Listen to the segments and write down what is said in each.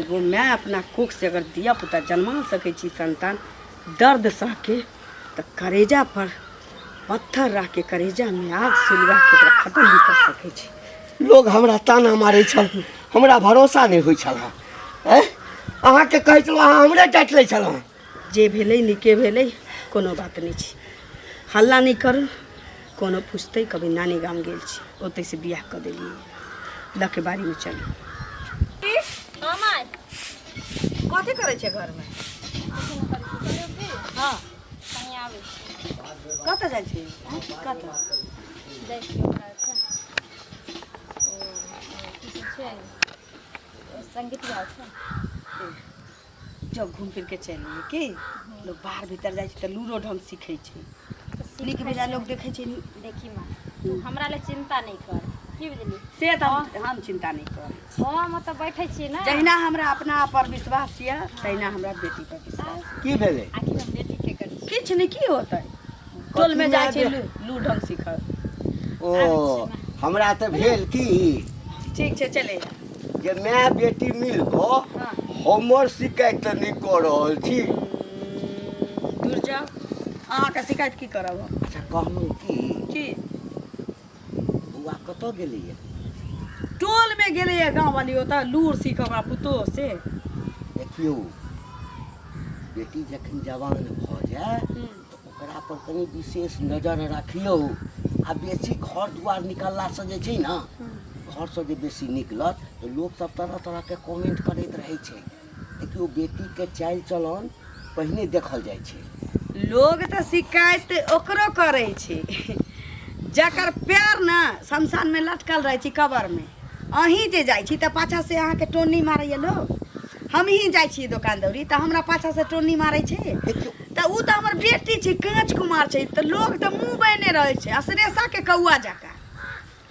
एगो माय अपना कोख से अगर धिया पुता जन्मा सकै छी संतान दर्द सह के तऽ करेजा पर पत्थर राख के करेजा में आग सुलगा के ओकरा खत्म भी कर सकै छी। लोग हमरा ताना मारै छल, हमरा भरोसा नहि होइ छल। आँय, अहाँके कहै छलहुँ, अहाँ हमरे डाँटि लै छलहुँ। जे भेलै नीके भेलै, कोनो बात नहि छै, हल्ला नहि करू। कोनो पुछतै कभी नानी गाम गेल छी, ओतहिसँ बियाह कऽ देलियै, लऽ के बाड़ीमे चलू। कथी करै छै घरमे? हँ, कतऽ जाइ छी? कतऽ जाइ छी ओकरा ओतऽ। ओ की सब छै, संगीत छै। जब घूम फिर के चलि अइयै की लोक बाहर भीतर जाइ छै तऽ लूरो ढङ्ग सीखै छै, नीक बेजाय लोक देखै छै। देखी माँ, तू हमरा लए चिन्ता नहि कर, की बुझली? से तऽ हम चिन्ता नहि करै छी। हम ओतऽ बैठै छियै ने, जहिना हमरा अपना पर विश्वास यऽ तहिना हमरा बेटी पर विश्वास। की भेलै? आखिर हम बेटी के करै छी? किछु नहि। की होतै, टोलमे जाइ छै लू ढङ्ग सीखऽ। ओ हमरा तऽ भेल की। ठीक छै, चले जे माय बेटी मिल कऽ हमर शिकायत तऽ नहि कऽ रहल छी। दूर जाउ, अहाँके शिकायत की करब हम? अच्छा, कहलहुँ की, की बौआ कतऽ गेलैया? टोलमे गेलैया गाँव वाली ओतऽ लूर सीखऽ ओकरा पुतोह से। देखियौ, बेटी जखन जवान भऽ जाय तऽ ओकरा पर कनि विशेष नजर राखियौ। आ बेसी घर दुआर निकललासँ जे छै ने, घरसँ जे बेसी निकलत तऽ लोकसभ तरह तरहके कमेंट करैत रहै छै। देखियौ, बेटीके चालि चलन पहिने देखल जाइ छै। लोग तऽ शिकायत ओकरो करै छै जकर पैर ने शमशानमे लटकल रहै छै, कबरमे। अहीं जे जाइ छी तऽ पाछाँ से अहाँके टोनी मारैया लोग। हमही जाइ छियै दोकान दौरी तऽ हमरा पाछाँ से टोनी मारै छै। देखियौ, तऽ ओ तऽ हमर बेटी छै, काँच कुमार छै, तऽ लोग तऽ मुँह बने रहै छै असरेसाके कौआ जकाँ।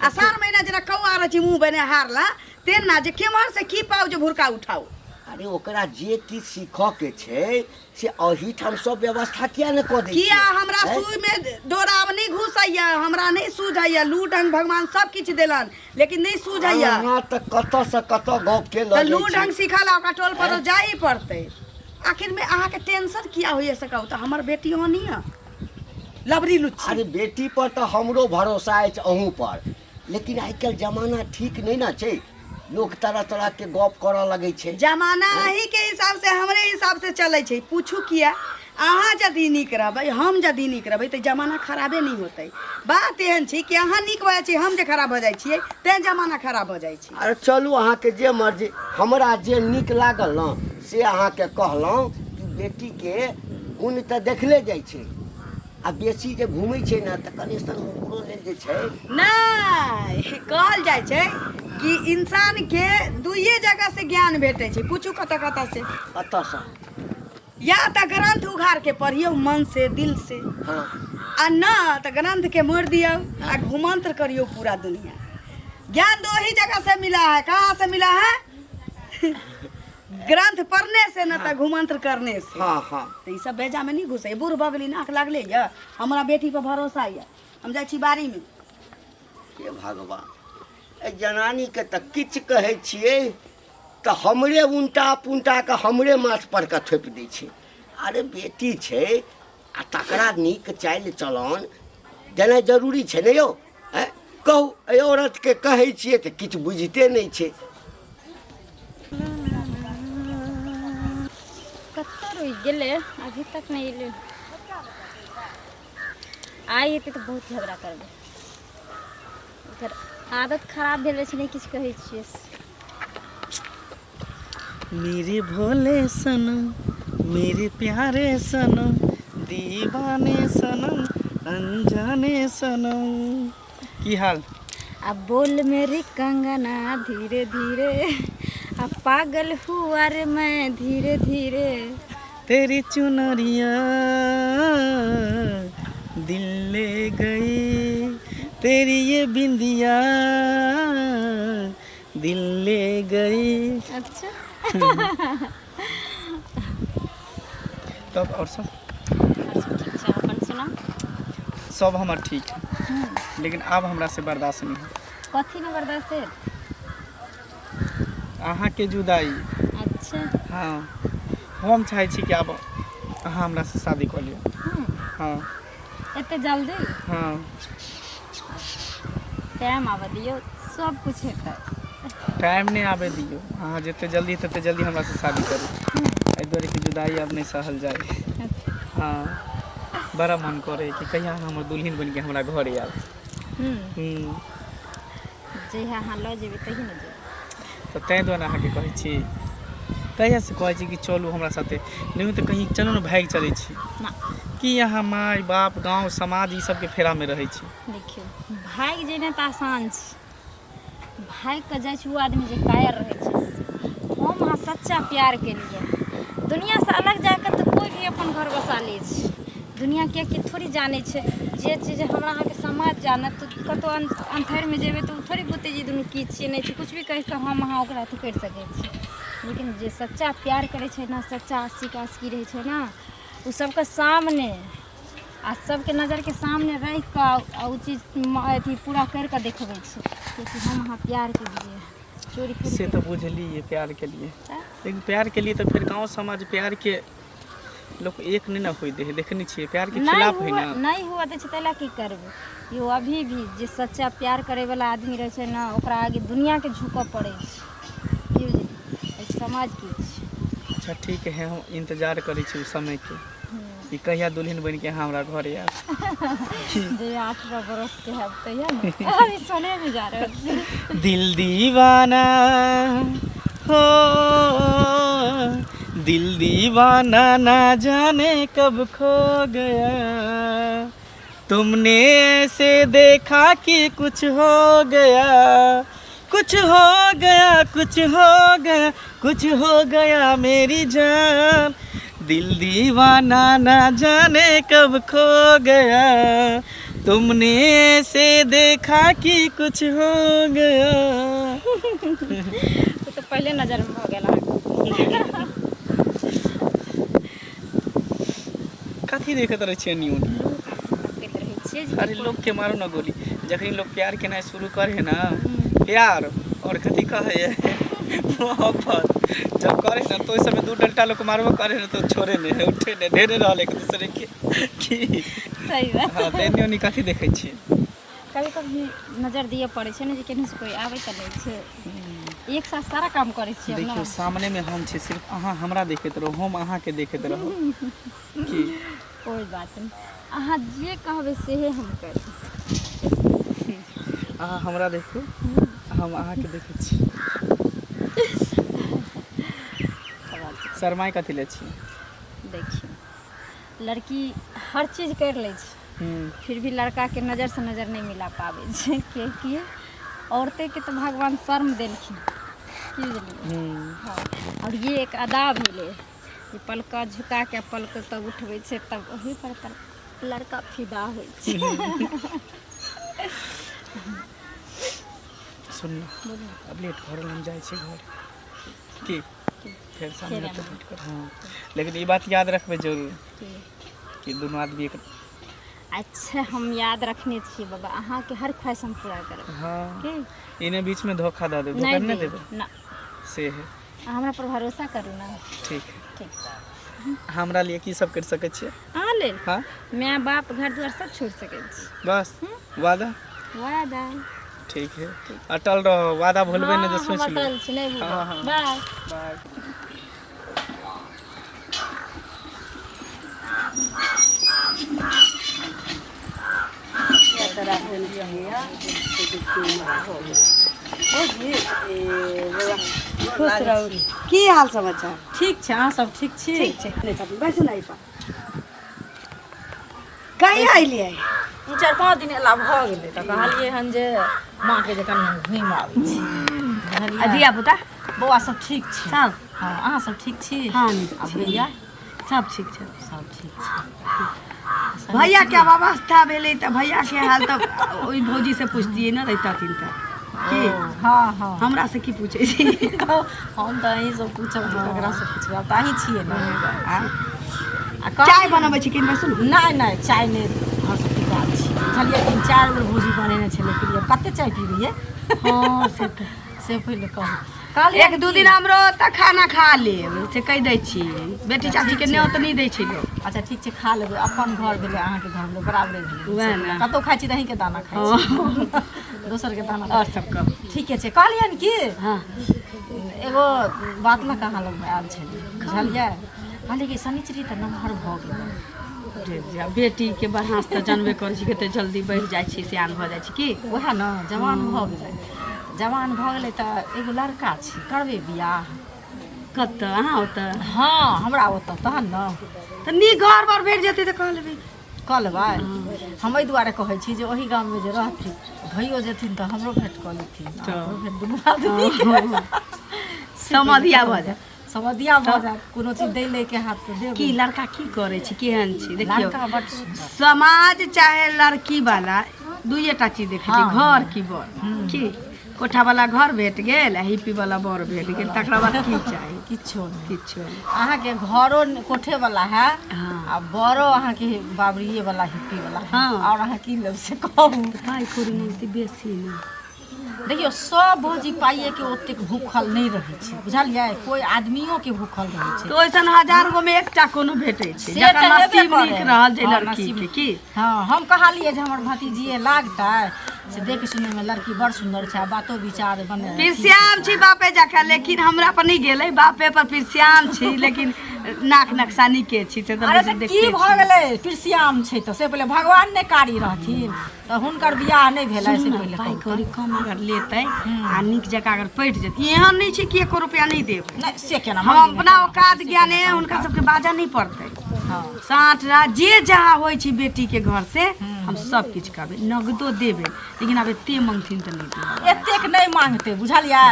अषाढ़ महीना जेना कौआ रहै छै मुँह बने हारला तेना, जे केम्हर से की पाउ जे भुरका उठाउ। अरे, ओकरा जे किछु सीखऽ के छै से एहिठाम सब व्यवस्था किया ने कऽ दै किया छियै? हमरा आँय? सुई में डोरा आब नहि घुसैया, हमरा नहि सूझैया। लू ढंग भगवान सब किछु देलन, लेकिन नहि सूझैया। अहाँ तऽ कतऽ से कतऽ गप के लऽ तऽ लू जाइ छी। ढंग सिखल ओकरा टोल पर जाय ही पड़तै। आखिर में अहाँके टेंशन किया होइया से कहू तऽ? हमर बेटी होनी है लबरी लुच्ची। अरे, बेटी पर तऽ हमरो भरोसा अछि, अहूँ पर, लेकिन आइ काल्हि जमाना ठीक नहि ने छै, लोक तरह तरह के गप करऽ लगै छै। जमाना अहीं के हिसाब से हमरे हिसाब से चलै छै, पूछू किया? अहाँ यदि नीक रहबै, हम यदि नीक रहबै तऽ जमाना खराबे नहि होतै। बात एहन छै कि अहाँ नीक भऽ जाइ छी, हम जे खराब भऽ जाइ छियै, तें जमाना खराब भऽ जाइ छै। अरे चलू, अहाँके जे मर्जी। हमरा जे नीक लागल ने से अहाँके कहलहुँ कि बेटीके गुण तऽ देखले जाइ छै, आ बेसी जे घूमै छै ने तऽ कनि सन ओकरो लेल जे छै। नहि, कहल जाइ छै कि इंसान के दुइये जगह से ज्ञान भेटै छै। पूछू कतऽ कतऽ से? कतऽसँ? या तऽ ग्रंथ उघार के पढ़ियौ मन से, दिल से, आ न तऽ ग्रंथ के मोड़ दियौ आ घुमंत्र करियौ पूरा दुनिया। ज्ञान दो ही जगह से मिला है। कहाँ से मिला है? ग्रंथ पढ़ने से, न तऽ घुमंत्र करने से। हँ हँ तऽ ई सब बेजा में नहीं घुसे। बूढ़ भऽ गेली, नाक लागले यऽ, हमरा बेटी पर भरोसा यऽ। हम जाइ छी बाड़ी में। हे भगवान, एहि जनानीके तऽ किछु कहै छियै तऽ हमरे उनटा पुनटा कऽ हमरे माथ पर कऽ थोपि दै छै। अरे, बेटी छै आ तकरा नीक चालि चलन देनाइ जरूरी छै ने यौ? आँय कहू, एहि औरतके कहै छियै तऽ किछु बुझिते नहि छै। कतऽ रुकि गेलै? अभी तक नहि एलै। आइ एतै तऽ बहुत झगड़ा करबै। एकर आदत खराब भेल छै, नहि किछु कहै छियै। मेरे भोले सनम, मेरे प्यारे सनम, दीवाने सनम, अनजाने सनम, की हाल? अब बोल मेरी कंगना धीरे धीरे, अब पागल हुआ रे मैं धीरे धीरे। तेरी चुनरिया दिल ले गई, तेरी ये बिंदिया दिल ले गई। अच्छा। तब और सब? और सब ठीक छै, अपन सुना। सब हमर ठीक है, लेकिन आब हमरा से बर्दाश्त नहीं है। कथी ने बर्दाश्त है? अहाँके जुदाई। अच्छा। अच्छा। हँ, हम चाहै छी कि आब अहाँ हमरासँ शादी कऽ लिअ। हँ। एते जल्दी? हँ। टाइम आबऽ दियौ, सब कुछ हेतै। टाइम नहि आबे दियौ, अहाँ जते जल्दी तते जल्दी हमरासँ शादी करू। एहि दुआरे कि जुदाई आब नहि सहल जाय। हँ, बड़ा मन करे कि कहिया अहाँ हमर दुल्हन बनिके हमरा घर आयब। जहिया अहाँ लऽ जेबै तहिए ने जेबै। तऽ ताहि दुआरे अहाँके कहै छी, कहियासँ कहै छी कि चलू हमरा साथे, नहि तऽ कहीं चलू ने, भागि चलै छी। ना। कि अहाँ माय बाप गाँव समाज ई सबके फेरामे रहै छी? देखियौ, भागि जेनाइ तऽ आसान छै, भागि कऽ जाइ छै ओ आदमी जे कायर रहै छै। हम अहाँ सच्चा प्यार केलियै, दुनिआँसँ अलग जा कऽ तऽ कोइ भी अपन घर बसा लै छै। दुनिआँ किएकि थोड़ी जानै छै जे चीज हमरा अहाँके समाज जानत। तऽ कतहु अन्धेरमे जेबै तऽ ओ थोड़ी बुझतै जे ई दुनू की छियै नहि छियै। किछु भी कहि कऽ हम अहाँ ओकरा अथी करि सकै छी, लेकिन जे सच्चा प्यार करै छै ने, सच्चा आशिक आशिकी रहै छै ने, ओ सबके सामने आ सबके नजरके सामने रहि कऽ आ ओ चीज अथी पूरा करि कऽ देखबै छै, किएकि हम अहाँ प्यार केलियै, चोरी थोड़ी से तऽ बुझलियै प्यार के लिए, लेकिन प्यार के लिए तऽ फेर गाँव समाज प्यार के लोक एक नहि ने होइ दे है। देखने छियै, प्यार के खिलाफ है ने। नहि हुआ दै छै, ताहि लए की करबै यौ? अभी भी जे सच्चा प्यार करैवला आदमी रहै छै ने, ओकरा आगे दुनिआँके झुकऽ पड़ै छै। की बुझलियै? समाज की छै। अच्छा ठीक है, हम इंतजार करै छी उस समयके कि कहिया दुल्हन बनि के अहाँ हमरा घर आयब। जे 8 बरस के हैब तहिया ने, अभी सोने में जा रहल छी। दिल दीवाना हो, दिल दीवाना ना जाने कब खो गया, तुमने ऐसे देखा कि कुछ हो गया, कुछ हो गया, कुछ हो गया, कुछ हो गया मेरी जान, दिल दीवाना ना जाने कब खो गया, तुमने ऐसे देखा कि कुछ हो गया। ओ तऽ पहिले नजरमे भऽ गेल अहाँके। कथी देखैत रहै छियै एनी ओनी? तकैत रहै छियै जे। अरे लोग के मारू ना गोली, जखनी लोग प्यार केनाइ शुरू करे है ना, प्यार और कथी कहै है, मोहब्बत जब करे ना, तो ओहि समय दू डंटा लोग मारबो करे ना तो छोड़े नहीं है, उठे नहीं, धेने रहल एक दूसरे के की। सही बात। हाँ, तऽ एनी ओनी कथी देखै छियै? कभी कभी नजर दिअ पड़ै छै ने जे केनहु से कोइ आबै तऽ नहि छै। एक साथ सारा काम करै छियै हम। देखियौ, ने सामने में हम छी, सिर्फ अहाँ हमरा देखैत रहू, हम अहाँके देखैत रहू की। कोइ बात नहि, अहाँ जे कहबै सेहे हम करबै। अहाँ हमरा देखू, हम अहाँके देखै छी। शरमाइ कथी ले छी? देखियौ, लड़की हर चीज करि लै छै, फिर भी लड़काके नजरसँ नजर नहि मिला पाबै छै, किएकि औरतेके तऽ भगवान शर्म देलखिन, की बुझलियै? हँ, आओर ये एक अदा भेलै जे पलका झुका के पलक तब उठबै छै, तब ओही पर तऽ लड़का फिदा होइ छै। सुन ने, अब लेट भऽ रहल, हम जाइ छी घर की। फेर सामने फेर तऽ भेंट कर। हँ, लेकिन ई बात याद रखबै जरूर की? कि दुनू आदमी एक। अच्छा, हम याद रखने छियै बाबा, अहाँके हर ख्वाहिश हम पूरा करब। हँ। की इने बीच में धोखा दऽ देब, धोखा नहि नहि देब देबै ना। से है। अहाँ हमरा पर भरोसा करू ने। ठीक है। ठीक। हमरा लिए की सब करि सकै छियै? अहाँ लेल? हँ। माय बाप घर दुआर सब छोड़ि सकै छी। बस वादा? वादा। ठीक है, अटल रहो, वादा भूलबै नहि जे। हँ, सोचि हम लू। अटल छी, नहि भूलब। हँ, हँ। बाय। बाय। खुश रहू, की हाल समाचार? ठीक छै, अहाँ सब ठीक छी? ठीक छै। नहि छथिन, बैसू ने एहि पर। कहिया अयलियै? 4-5 दिन एला भऽ गेलै, तऽ कहलियै हन जे माँके जे कनि घुमि आबै छी। आ धिया पुता? बौआ सब ठीक छै सब? हँ, अहाँ सब ठीक छी? हँ। आ भैया? सब ठीक छै। सब ठीक छै। भैया के आब अवस्था भेलै तऽ भैया के हाल तऽ ओहि भौजी से पुछतियै ने, रहितथिन तऽ की। हँ हँ। हमरा से की पूछै छी? हम तऽ अहीं से पूछब जे ककरा से पूछब, आब तऽ अहीं छियै ने। आ चाय बनबै छी कि? बैसू ने। नहि नहि, चाय नहि, हम सब पिता छी, बुझलियै? 3-4 बेर भौजी बनेने छलै, पिलियै, कते चाय पीबियै? हँ, से तऽ से पहिले कहू। कहलियै एक दू दिन हमरो ओतऽ खाना खा लेब से कहि दै छी बेटी चाची के न्योत नहि दै छै लोक। अच्छा ठीक छै, खा लेबै। अपन घर भेलै, अहाँके घर भेलै, बराबरे भेलै। वएह ने। कतहु खाइ छी तऽ अहीँके दाना खाइ छी, दोसरके दाना। आओर सब कहू। ठीके छै। कहलियनि कि हँ एगो बात लऽ कऽ अहाँ लगमे आयल छलियै, बुझलियै? कहलियै कि शनिचरी तऽ नमहर भऽ गेलै। बेटीके बढ़ास तऽ जानबे करै छी, कते जल्दी बढ़ि जाइ छै, सियान भऽ जाइ छै की। उएह ने, जवान भऽ गेलै। जवान भऽ गेलै तऽ एगो लड़का छै, करबै बियाह? कतऽ? अहाँ ओतऽ? हँ, हमरा ओतऽ। तहन ने तऽ नीक घर बर भेट जेतै तऽ कऽ लेबै। कऽ लेबै। हम एहि दुआरे कहै छी जे ओहि गाममे जे रहथिन, भइयो जेथिन तऽ हमरो भेँट कऽ लेथिन, हमरो भेँट, दुनू आदमी समधिया भऽ जायत। समधिया भऽ जायत। कोनो चीज दै लैके हाथ तऽ देब। की लड़का की करै छै, केहन छै? देखियौ, लड़का बड सुन्दर। समाज चाहे लड़की वाला दुइए टा चीज देखै छै, घर की बर। की कोठा वाला घर भेट गेल आ हिप्पी वाला बर भेट गेल, तकरा बाद की चाही? किछो नहि। किछो नहि। अहाँके घरो कोठे वाला है हँ आ बड़ो अहाँके बाबरिए वाला, हिप्पी वाला है। हँ। आओर अहाँ की लेब से कहू। पाइ कौड़ी मांगतै बेसी नहि? देखियौ, सब भौजी पाइए के ओतेक भूखल नहि रहै छै, बुझलियै? कोइ आदमियो के भूखल रहै छै। तऽ ओइसन हजार गो मे एकटा कोनो भेटै छै से जकर तऽ हेबे नसीब करे। नीक रहल जे हँ, लड़की नसीब। के की। हँ, हम कहलियै जे हमर भतीजिए लागतै, से देख सुनैमे लड़की बड़ सुन्दर छै आ बातो विचार बने। पिरस्याम छी बापे जकाँ, लेकिन हमरा पर नहि गेलै। बापे पर पिरस्याम छी, लेकिन नाक नक्शा नीके छी से तऽ। अरे तऽ की देखते भऽ छी। गेलै पिरसियाम छै तऽ? से पहिले भगवान नहि कारी रहथिन तऽ हुनकर बियाह नहि भेलै, से पहिले पाइ कहू। कौड़ी कम अगर लेतै आ नीक जकाँ अगर पटि जेतै, एहन नहि छै कि एको रुपैआ नहि देबै। नहि, से केना हम मांगि अपना केना औकात से ज्ञाने केना हुनका सबके बाजऽ नहि पड़तै। हँ साँठ रात जे जहाँ होइ छै बेटीके घर से हम सब किछु करबै, नगदो देबै, लेकिन आब एते मङ्गथिन तऽ नहि देबै। एतेक नहि मांगतै, बुझलियै?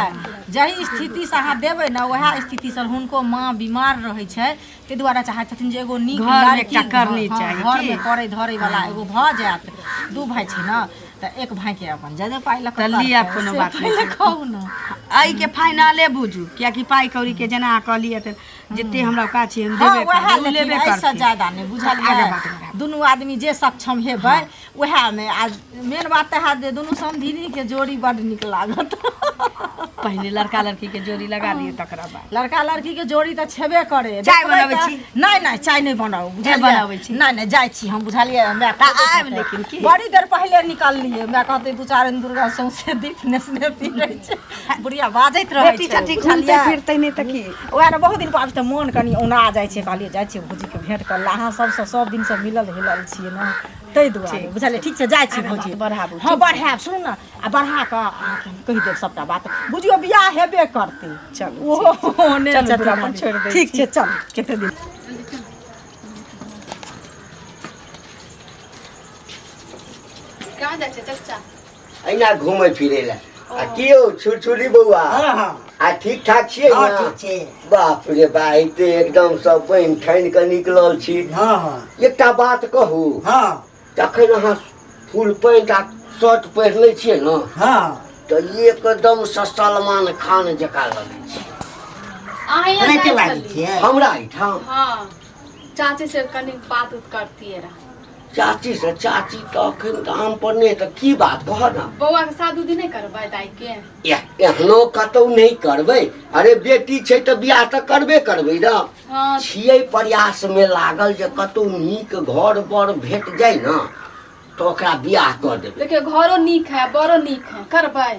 जाहि स्थितिसँ अहाँ देबै ने, उएह स्थितिसँ हुनको माँ बीमार रहै छै, ताहि दुआरे चाहै छथिन जे एगो नीक घरमे लड़की एकटा करनी चाही, घरमे की? करै धरै वाला एगो भऽ जायत। दू भाय छै ने, तऽ एक भायके अपन जादे पाइ लऽ कऽ तऽ लिअ, करतै, कोनो से बात नहि पहिले छै। कहू ने। एहिके फाइनले बुझू, कियाकि पाइ कौड़ीके जेना अहाँ कहलियै तऽ जते हमरा औकात छै हम हँ देबे उएह करबै, ओ लेथिन, लेबे एहिसँ करथिन। ज्यादा नहि, आगे बुझलियै? बात बढ़ाबू। दुनू आदमी जे सक्षम हेबै उएहमे। आ मेन बात तऽ हैत जे दुनू समधिनीके जोड़ी बड्ड नीक लागत। पहिने लड़का लड़की के जोड़ी लगा लिअ, तकरा बाद। लड़का लड़की के जोड़ी तऽ छेबे करे। चाय देखबै बनाबै तऽ- छी? नहि नहि, चाय नहि बनाउ, बुझलियै? बनाबै छी। नहि नहि, जाइ छी हम, बुझलियै? माय तऽ आयब लेकिन की? बड़ी देर पहिले निकललियै। माय कहतै दू चारि दिन दुर्गा सौंसे दीप नेसने पीरै छै, बुढ़िया बाजैत रहै बेटी छै, चाटी घूमते बुझलियै? फिरते नहि तऽ की? वएह ने, बहुत दिन पर आबै छै तऽ मोन कनि औना जाइ छै। कहलियै जाइ छियै भौजीके भेँट कर लए। अहाँ सबसँ सब दिनसँ मिलल हिलल छियै ने, ताहि दुआरे, बुझलियै? ठीक छै, जाइ छी भौजी। बढ़ाबू। हँ, बढ़ायब। सुनू ने, आ बढ़ा कऽ अहाँके हम कहि देब सबटा बात। बुझियौ बियाह हेबे करतै। चलू, ओहो ओने चलू, छथिन दुरा पर आदमी। छोड़ि दै। ठीक छै, चल कते दिन। कहाँ जाइ छै चचा? अहिना घूमै फिरै लए। आ की यौ छुरछुरी बौआ? हँ हँ। आ ठीक ठाक छियै हँ ने? ठीक छै। बाप रे बा, एते एकदम सब बनि ठानि कऽ निकलल छी। हँ हँ। एकटा बात कहू? हँ। जखन अहाँ फुल पैंट आ शर्ट पहिर लै छियै ने हँ तऽ एकदम से सलमान खान जकाँ लगै छै। अहाँ यहाँ एनाहिते जाइ लागै छलियै? छियै। हमरा एहिठाम? हँ, चाची से कनि बात उत करतियै रहे। चाची से? चाची तऽ अखन गाम पर नहि, तऽ की बात कह ने। बौआ के शादी उदी नहि करबै दाई के? एहनो कतौ नहि करबै। अरे बेटी छै तऽ बियाह तऽ करबे करबै ने। हँ। छियै प्रयास मे लागल जे कतौ नीक घर बर भेट जाय ने तऽ ओकरा बियाह कऽ देबै। देखियौ, घरो नीक है, बड़ो नीक है, करबै?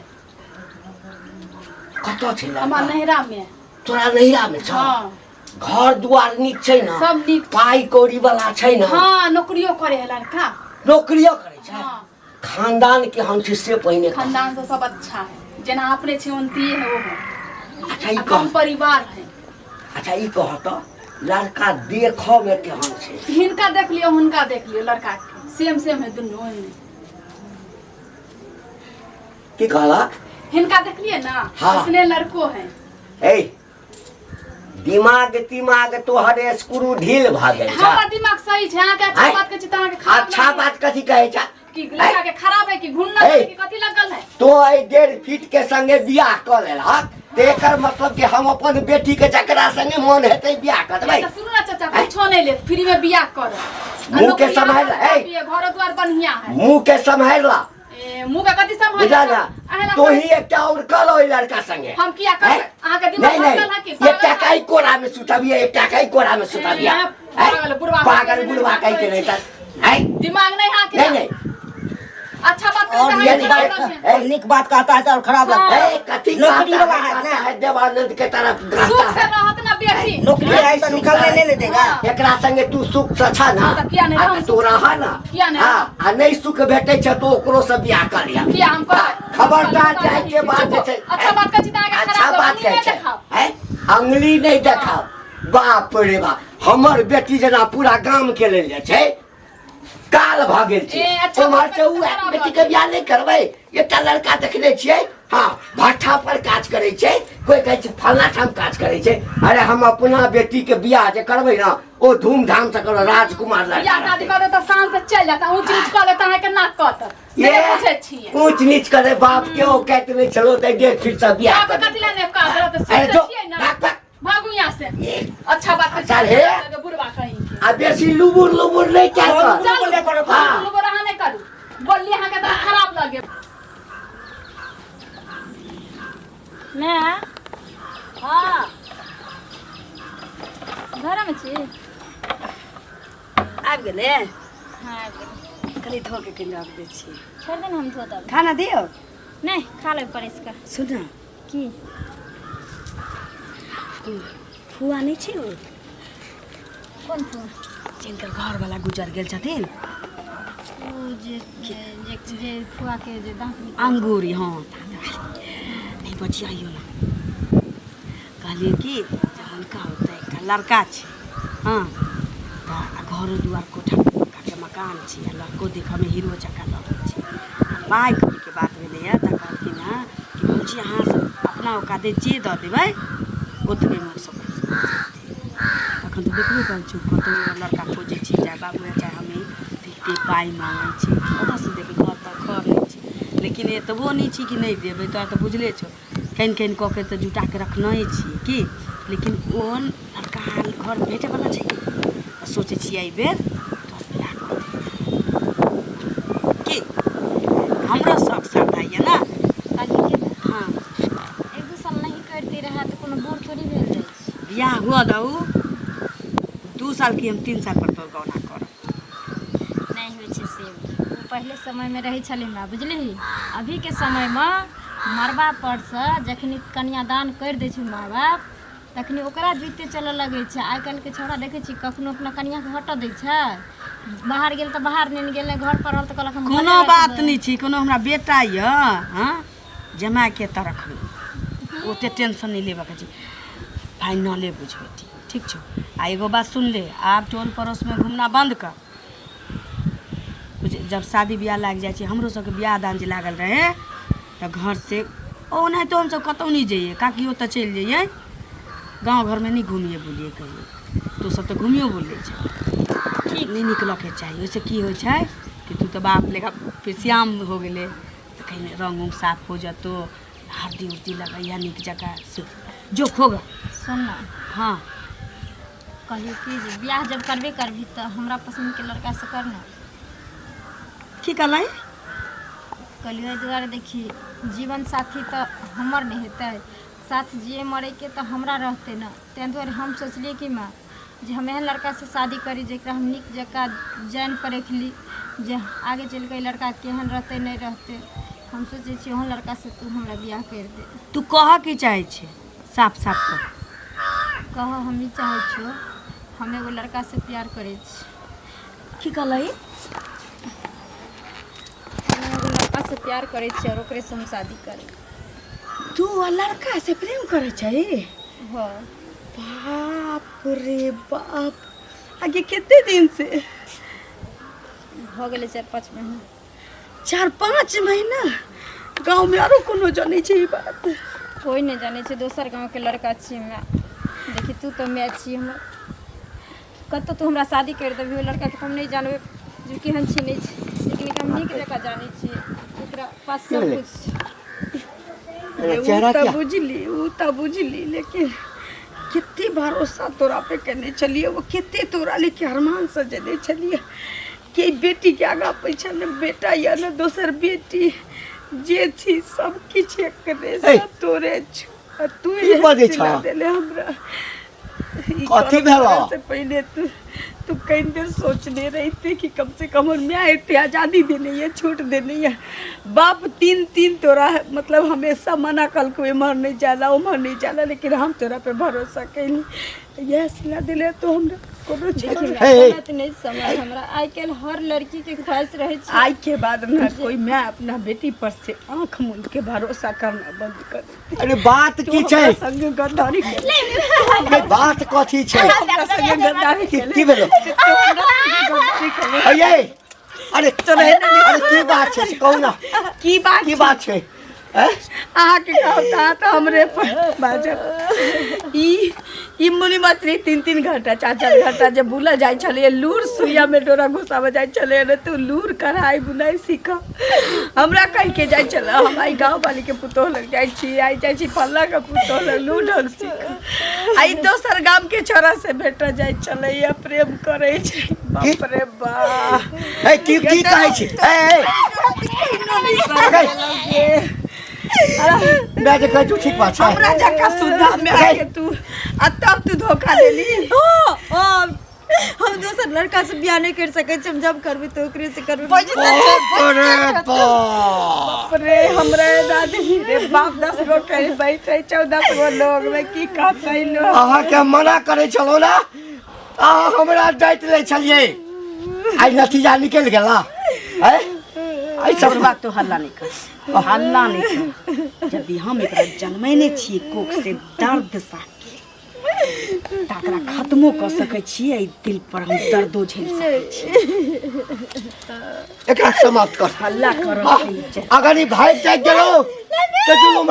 कतऽ छै हमर लड़का? नैहरा में। तोरा नैहरा मे छौ? हँ। घर दुआर नीक छै ने? सब नीक छै। पाइ कौड़ी वाला छै ने? हँ, नौकरियो करे है लड़का। नौकरियो करै छै? हँ। खानदान के हम छी से पहिने कह। खानदान से सब अच्छा है, जेना अपने छी ओनतिये है ओहो। अच्छा ई आ कम कह परिवार है। अच्छा ई कह तऽ लड़का देखऽ मे केहन छै? हिनका देख लियौ, हुनका देख लियौ, लड़का के सेम सेम है दुनू ओहिमे। की कहलक? हिनका देखलिए ना? हाँ। उसने लड़को है। ए दिमाग तिमाग तोहर स्क्रू ढील भऽ गेल छै। हमर दिमाग सही छै। अहाँके अच्छा आँय? बात कहै छी तऽ अहाँके खराब अच्छा लागैए। बात कथी कहै छै? कि लड़का के खराब है कि घुन्ना ए। है कि कथी लगल है? तो एहि 1.5 फीट के संगे बियाह कऽ लेलहक तऽ एकर मतलब कि हम अपन बेटी के जकरा संगे मन हेतै बियाह कऽ देबै। तऽ सुनू ना चाचा, कुछो नहीं लेत, फ्री में बियाह कर। मुँह के सम्हारि ले, ए। घरो द्वार बढ़िया है। मुँह के सम्हारि ला। ए ए, मुँह के कथी समझ बुझा ना अहाँ तू ही एकटा और कल ओहि लड़का संगे हम किया करबै? हैं? अहाँके दिमाग नहीं नहीं भटकल है कि? एकटा काई कोरा में सुताबिया एकटा काई कोरा में सुताबिया ए, हैं? पागल बुढ़वा पागल बुढ़वा कहि के नहीं त हैं? दिमाग नहीं है नहीं नहीं अच्छा बात और करते हैं, ये खराब बात- लगते हैं। और निक बात कहता है तो और खराब लगता है ए, कथी नौकरी कहता वाला है, है ना। कहता है देवानंद के तरफ सुख रहता से है रहत ना बेटी नौकरी है तो निकलने नहीं देगा एकरा संगे तू सुख से छ ना तऽ किया नहि आ रहम तऽ तू रह ना किया नहि हाँ, आ नहीं सुख भेटै छै तो ओकरो से बियाह कर लिया किया हम करबै? खबरदार जाय के बात जे छै अच्छा बात कहै छी तऽ अहाँके अच्छा खराब बात लगत, कहै नहि छै देखाउ। हैं? अंगुली नहि देखाओ बाप रे बाप हमर बेटी जेना पूरा गाम के लेल जे छै काल भऽ गेल छै ए, अच्छा उम्हर बात से कहै उ छी तऽ खराब बेटी के बियाह नहि करबै एकटा लड़का देखने छियै हँ भट्ठा पर काज करै छै कोइ कहै छै फल्लाँ ठाम काज करै छै अरे हम अपना बेटी के बियाह जे करबै ने ओ धूमधाम से करबै राजकुमार लड़का बियाह शादी रहतै। कर तऽ शान से चलि जाता ऊँच नीच कऽ लेता अहाँके नाक कटत से ये नहि बुझै छियै ऊँच नीच करे बाप के ओ कहते नहि चलो तऽ डेढ़ फीट से बियाह बाप कर कथी लए नहि काज करत अरे सुख जो से छियै ना भाग, भाग। भागू यहाँ से अच्छा बात अच्छा हे। बुढ़वा कहीं के आ बेसी लुबुर लुबुर नहि कए कर चलू करो। हाँ। लुबुर अहाँ नहि करू बोलली अहाँके तऽ खराब लगे माय हाँ घरमे छी आबि गेलै हाँ आबि गेलै कनि धो के कनि रख दै छी छोड़ि दे ने हम धो देब खाना दियौ नहि खा लेबै परसि कऽ सुन न की फुआ नहि छै ओ कोन फूल जिनकर घरवला गुजर गेल छथिन ओ जे जे जे जे फुआके जे दाँत निकलल। अंगूरी हँ नहि बचियाइयो ना कहलियै कि जे हुनका ओतऽ एकटा लड़का छै हँ तऽ आ घरो दुआर कोठा पक्काके मकान छै आ लड़को देखऽमे हीरो जकाँ लगै छै आ पाइ कौड़ीके बात भेलैए तऽ कहलखिन हँ कि भौजी अहाँ सब अपना औकाते जे दऽ देबै ओतबेमे ओसब खुश भऽ जेथिन तखन तऽ देखबे करै छी कतहु लड़का खोजै छी चाहे बाबू चाहे हमही तऽ एते पाइ माँगै छै कतऽसँ देबै घर तर घर नहि छै लेकिन एतबो नहि छै कि नहि देबै तोरा तऽ बुझले छौ कनि कनि कऽ के तऽ जुटाके रखनहे छियै की लेकिन ओहन लड़का घर भेटैवला छै तऽ सोचै छियै एहिबेर तोहर बियाह कऽ देबै की हमरो शौक श्रद्धा यऽ ने काकी के हँ एक दू साल नहीं करती रहे तऽ कोनो बूढ़ थोड़ी भेल जाइ छै बियाह हुअ दहु 2 साल की हम 3 साल पर तोर गौना करब नहि होइ छै से ओ पहिले समयमे रहै छलै हमरा बुझलिही अभीके समयमे मड़बा परसँ जखनी कन्यादान करि दै छै माय बाप तखनी ओकरा जुइते चलऽ लगै छै आइ काल्हिके छौड़ा देखै छी कखनो अपना कनिआँके हटऽ दै छै बाहर गेल तऽ बाहर नेने गेल नहि घर पर रहल तऽ कहलक हम घरे कोनो बात रखबै। नहि छै कोनो हमरा बेटा यऽ हँ जमाके तऽ रखबै ओते टेंशन नहि लेबऽके छै फाइनले बुझ बेटी ठीक छौ आ एगो बात सुन ले आब टोल पड़ोसमे घूमना बन्द कर जब शादी बियाह लागि जाइ छै हमरो सबके बियाह दान जे लागल रहै तऽ घरसँ ओनाहितो हमसब कतहु नहि जइयै काकियो तऽ चलि जइयै गाँव घरमे नहि घुमियै बुलियै कहियो तू सब तऽ घुमियो बुलै छै ठीक नहि निकलऽके चाही ओहिसँ की होइ छै कि तू तऽ बाप लेखा श्याम हो गेलै तऽ कहीं रंग उंग साफ हो जतो हरदी उर्दी लगैया नीक जकाँ से जो खोगा सुन ना हाँ कहलियै कि जे बियाह जब करबे करबही तऽ हमरा पसन्दके लड़कासँ कर ने की कहलै कहलियै एहि दुआरे देखी जीवन साथी तऽ हमर नहि हेतै साथ जिए मरैके तऽ हमरा रहतै ने ताहि दुआरे हम सोचलियै कि माँ जे हम एहन लड़कासँ शादी करी जकरा हम नीक जकाँ जानि परखि ली जे आगे चलि कऽ ई लड़का केहन रहतै नहि रहतै हम सोचै छियै ओहन लड़कासँ तू हमरा बियाह करि दे। तू कहऽ की चाहै छी साफ साफ कह। कहऽ हम ई चाहै छियौ हम एगो लड़कासँ प्यार करै छी। की कहलही? हम एगो लड़कासँ प्यार करै छी आओर ओकरेसँ हम शादी करबै। तू आ लड़का से प्रेम करै छही? हँ। बाप रे बाप आगे कते दिन से? भऽ गेलै 4-5 महीना। 4-5 महीना? गाँव में आरो कोनो जानै छै ई बात? कोइ नहि जानै छै दोसर गाँवके लड़का छी हमरा देखी तू तऽ माय छी हमर कतहु तू हमरा शादी करि देबही ओहि लड़काके तऽ हम नहि जानबै जे केहन छै नहि छै लेकिन एकरा हम नीक जकाँ जानै छियै एकरा पास की सब भेलै? किछु छै रे, उ चेहरा तऽ किया बुझली उ तऽ बुझली लेकिन कते भरोसा तोरा पे केने छलियै ओ कते तोरा लेके अरमान सजेने छलियै कि बेटीके आगाँ पीछा ने बेटा या ने दोसर बेटी जे छी सब किछु एकरे ए, से तोरे छौ आ तू की बजै सिला छह? देले हमरा। ई कथी करम भेलौ? करे से पहले तू तू कई देर सोचने रहते कि कम से कम हमर माय एते आजादी देने है, छूट देने है। बाप तीन तीन तोरा मतलब हमेशा मना कलको, एम्हर नहीं जाला उम्हर नहीं जाला, लेकिन हम तोरा पे भरोसा कैली, यह सिला दिले तो हमरा कोनो चीज हे, हे। गलत नहीं समझ हमरा। आइ काल्हि हर लड़की के ख्वाहिश रहै छै। आई के बाद ना कोई मैं अपना बेटी पर से आंख मूंद के भरोसा करना बंद कर दी। अरे बात तू की छै? हमरा संग गद्दारी केले। अरे बात कथी छै? हमरा संग गद्दारी की केले। की भेलो? तू हमरा संग गद्दारी केले। अये अरे अरे की बात छै से कहू ना। की बात? की बात छै? हैं? अहाँके कहब तऽ अहाँ तऽ हमरे पर बाजब। ई ई मुनि मछली 3-3 घंटा 4-4 घंटा जे बुलल जाइ छलैए, लूर सुइयामे डोरा घुसाबऽ जाइ छलैए ने, तू लूर कढ़ाइ बुनाइ सीख हमरा कहि के जाइ छलै। हम आइ गाँव वालीके पुतोह लग जाइ छी, आइ जाइ छी फल्लाँके पुतोह लग, लूर ढंग सीख। आ ई दोसर गामके छोरा से भेटऽ जाइ छलैए, प्रेम करै छै। बाप रे बाप। ए की की कहै छी? ए ए मैं जे कहै छी ठीक बात छै। हमरा जकाँ सुधा में आके तू आ तब तू धोखा देली। ओ ओ हम दोसर लड़का से बियाह नहीं कर सकै छी। हम जब करबै तऽ ओकरे से करबै। बाप रे बाप। बाप रे, हमरा दादी रे बाप, 10 गो कहीं बैठे 14 गो लोग में की कहते लोग? अहाँके हम मना करै छलहुँ ने, अहाँ हमरा डाँटि लै छलियै, आइ नतीजा निकलि गेला। आँय? एहि सब बुढ़बा, तो हल्ला नहीं कर, हल्ला नहीं कर। यदि हम एकरा जन्मेने छियै कोख से दर्द साके, तऽ एकरा खत्मो कऽ सकै छियै। एहि दिल पर हम दर्दो झेल सकै छियै। एकरा समाप्त कर। हल्ला करऽ। अगर ई भागि जाइत गेलौ तऽ जुलुम।